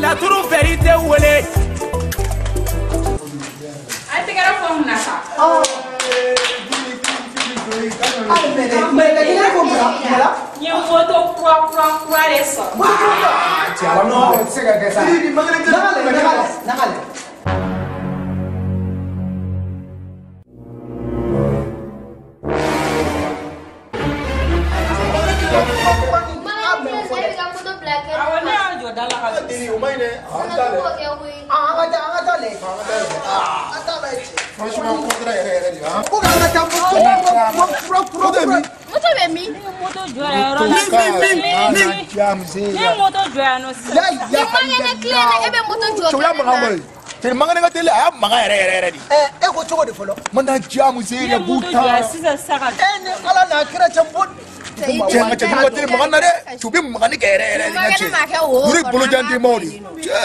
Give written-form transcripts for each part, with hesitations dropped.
Laturu vérité wele. A tɛgɛrɛ fɔ mun na sa? N ye moto kura kura kura de sɔrɔ. Non, o tɛ se ka kɛ sa. Nakale. Awɔ, ne y'a jɔ da la ka Franchement, contrat yɛrɛ yɛrɛ de han. Ko k'an ka taa moto bɛ min? Moto bɛ min? Ne ye moto jɔ yan yɔrɔ la. Min. Ne ye moto jɔ yan nɔ sisan. Ni mangɛnɛ tile la e bɛ moto jɔ. Cɛw y'a mankan bɔ ye. Cɛ mangɛnɛ ka teli a y'a mankan yɛrɛ yɛrɛ yɛrɛ de. E ko cogo di fɔlɔ? Mana diya muso Ne ye ye moto jɔ yan sisan sisan ka. E ni Ala n'a kira cɛ bɔ. Cɛ nka cɛ jugu ka teli mankan na dɛ. Cɛ u bɛ mankanni kɛ yɛrɛ yɛrɛ de nka cɛ. Nin ma kɛ wo Yiri bolojan denbaw de. Cɛ.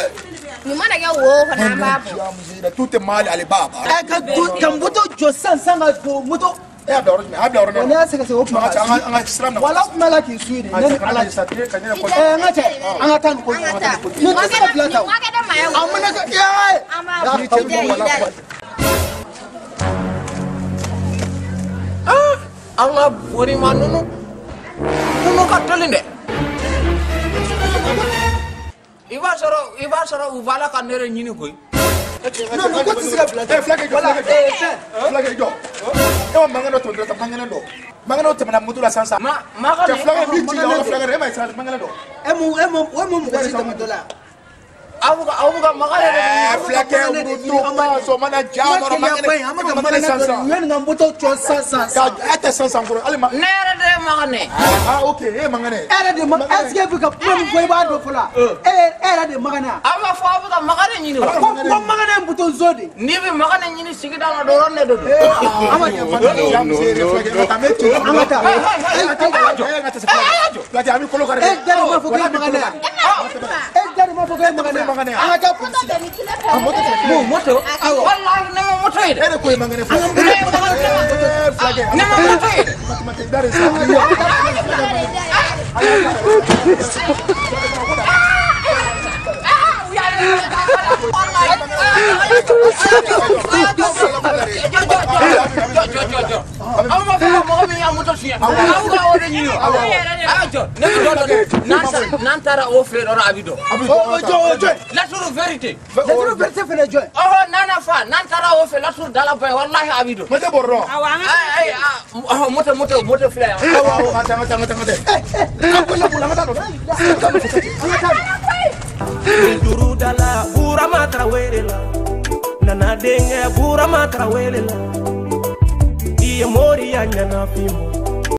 Nin mana kɛ wo kɔnɔ an b'a bɔ. Tout est mal ale ba ba. Ɛ ka moto jɔ sisan sisan ka don moto. E y'a bila yɔrɔ jumɛn? A y'a bila yɔrɔ Ne y'a sɛgɛsɛgɛ o kuma. An ka sira minɛ. Wala kuma la k'i suit de. Ne ni Ala cɛ. Ɛ n ka cɛ an ka taa nin ko in. An ka taa. Nin tɛ se ka bila tan o. Nin ma kɛ ma ye o. A mana kɛ ee. An b'a bɔ. An ka borima ninnu ka teli dɛ. I b'a sɔrɔ u b'a la ka ne yɛrɛ ɲini koyi. Non non ko tɛ se ka bila tan. Fulakɛ jɔ, fulakɛ jɔ. E ma mankan dɔ tɔntɔn sisan, mankan dɔ. Mankan dɔ tɛmɛna moto la sisan sisan. Makan Cɛ fulakɛ b'i ci la fulakɛ e ma ye sisan mankan dɔ. E mun mɔgɔ si tɛmɛtɔ la. Aw bɛ ka makan yɛrɛ de ɲini. Fulakɛ moto ka sɔn mana ja kɔrɔ mankan an bɛ ka mankan dɔ u ye nin ka moto jɔ sisan sisan. Ka e tɛ sisan sisan kɔrɔ hali ma. Ne yɛrɛ de ye makan ye. Ah ok e ye mankan ye. E yɛrɛ de ma est ce que e bɛ ka kuma min fɔ i b'a dɔn fɔlɔ e yɛrɛ de ye makan ye. Aw b'a fɔ aw bɛ ka makan de ɲini wa. Ko makan ye moto zo de. N'i bɛ makan de ɲini sigida la dɔrɔn ne de don. An ma ɲɛ fana. An ka taa. Fulakɛ an bɛ kolo kari. E da de ma fɔ k'e ye makan ye. E da de ma fɔ k'e ye makan ye. An ka taa polisi la. Moto. Walahi ne ma moto ye dɛ. E de ko ye makan ye. Fulakɛ. Ne ma moto ye dɛ. Aw ma fɔ mɔgɔ min y'a moto suɲɛ aw ka o de ɲini wa. A y'a jɔ ne bɛ dɔ dɔn n'an taara o fɛ dɔrɔn a bɛ dɔn. O jɔ o jɔ. Laturu vérité. Laturu vérité fɛnɛ jɔ. Ɔhɔ n'an na fa n'an taara o fɛ laturu dala ba ye walahi a bɛ dɔn. Moto bɔrɔ dɔn. Awɔ an ka. Ayi ɔhɔ moto moto moto filɛ yan. Awɔ awɔ an ka taa an ka taa an ka taa. An bolila bolila an ka taa nɔfɛ. An ka taa. Juru dala Burama Tarawele la nana denkɛ Burama Tarawele la i ye moriya ɲɛnafin